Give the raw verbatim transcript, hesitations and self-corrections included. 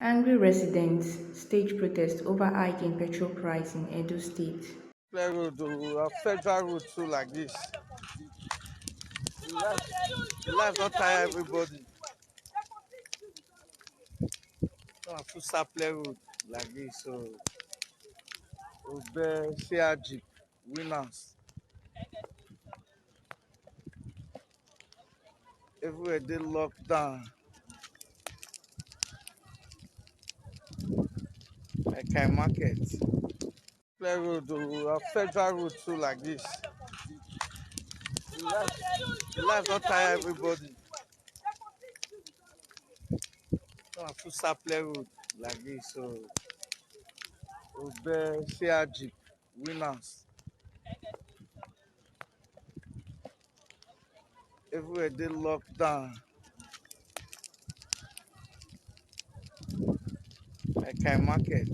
Angry residents stage protest over hike in petrol price in Edo State. Clear road o, our federal road too like this. Life, life don tire everybody. Come and put Sapler road like this, so Obe, Share Jeep, Winners. Everywhere dey locked down. Ekai market. Clear road o, our federal road too like this. Life, life don tire everybody. Come and put Sapler road like this, so Obe, Share Jeep, Winners. Everywhere dey locked down. Ekai market.